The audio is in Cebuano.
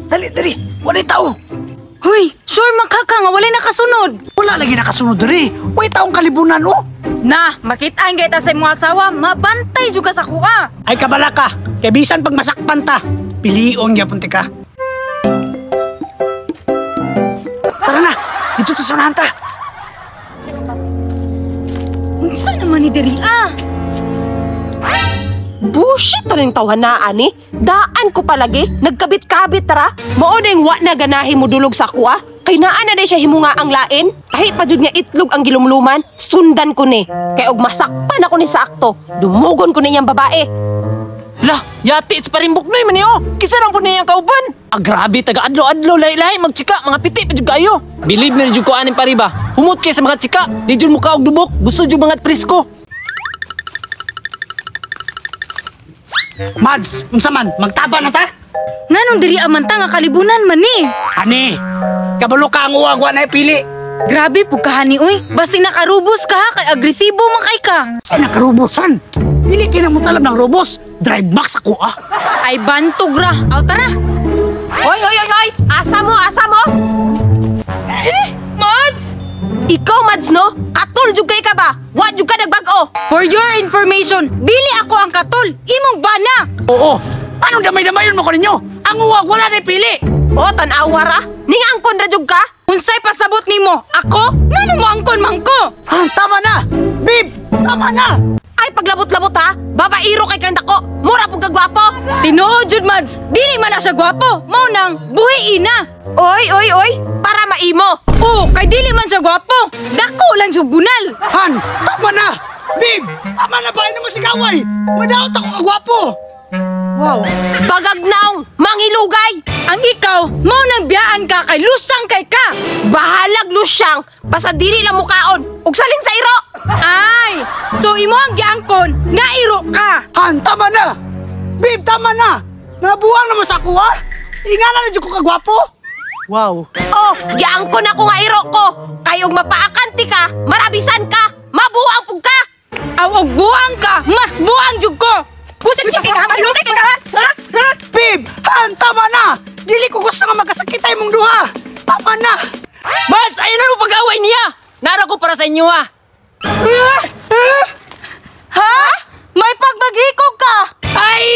Dali, dali. Walay tao. Huy, sure makaka nga walay nakasunod. Wala lagi nakasunod diri. Walay taong kalibunan, oh. Na, makita ang gaita sa imong asawa, mabantay jud ka sa kuha. Ay kabala ka. Kay bisan pag masakpan ta, pilion gyapon ti ka. Tara na, dito ta sa unahan ta. Unsa naman ni diri ah? Bullshit ta ning tawhanaan ni. Daan ko palagi, nagkabit-kabit tara. Mao ning wa na ganahi mo dulog sa kuha. Kay naa na day siya himunga ang lain. Kahit pa jud nga itlog ang gilumluman, sundan ko ni. Kay og masakpan ako ni sa akto, dumugon ko niyang babae. Lah, yati sa parimbok noy man niyo. Kisa lang po niya ang kauban. Ah, grabe, taga adlo-adlo, lahi-lahi, magchika, mga piti pa jud kayo. Believe na jud ko aning pariba. Humot kay sa mga chika, di jud mo kaog dubok, gusto jud mga presko. Mads, unsa man, magtaba na ta? Nganong diri aman ta nga kalibunan man ni? Ani, kabalo ka ang uwag, wa na pili. Grabe pug kahani oy. Basing nakarubos ka ha kay agresibo man kay ka. Ay, nakarubosan. Dili kina mo talab ng robos. Drive max ako ah. Ay bantog ra. Aw tara. Hoy, hoy, hoy, hoy! Asa mo, asa mo? Eh, Mads! Ikaw, Mads, no? Katul jud kay ka ba? Wa jud ka nagbag-o. For your information, dili ako ang katol. Imong bana. Oo. Anong damay-damayon mo ko ninyo? Ang uwag wala na pili. O, tan-awa ra. Ning angkon ra jud ka? Unsay pasabot nimo? Ako? Ngano mo angkon man ko? Ah, tama na. Babe, tama na. Ay, paglabot-labot ha. Babairo kay kang dako. Mura pug kagwapo. Tinuod jud Mads, dili man na siya gwapo. Mao nang buhi ina. Oy, oy, oy. Para maimo. Oh, kay dili man siya gwapo. Dako lang jud bunal. Han, tama na. Babe, tama na ba? Ano mo si Kaway? Madaot ako kagwapo. Wow. Bagag naong, mangilugay. Ang ikaw, mao nang biyaan ka kay lusang kay ka. Bahalag lusyang, basta dili lang mukaon. Ug salin sa iro. Ay, so imo ang giangkon nga iro ka. Han, tama na. Babe, tama na. Nabuang naman sa ako, ha? Ingana na dyan ko kagwapo. Wow. Oh, giangkon ako nga iro ko. Kay og mapaakanti ka, marabisan ka, mabuang pug ka. Aw og buang ka, mas buang jud ko. Babe, Han, tama na. Dili ko gusto nga magkasakit tayo mong duha. Tama na. Mads, ayun na mo pag-away niya. Nara ko para sa inyo ah. Ha? May pagbaghikog ka. Ay!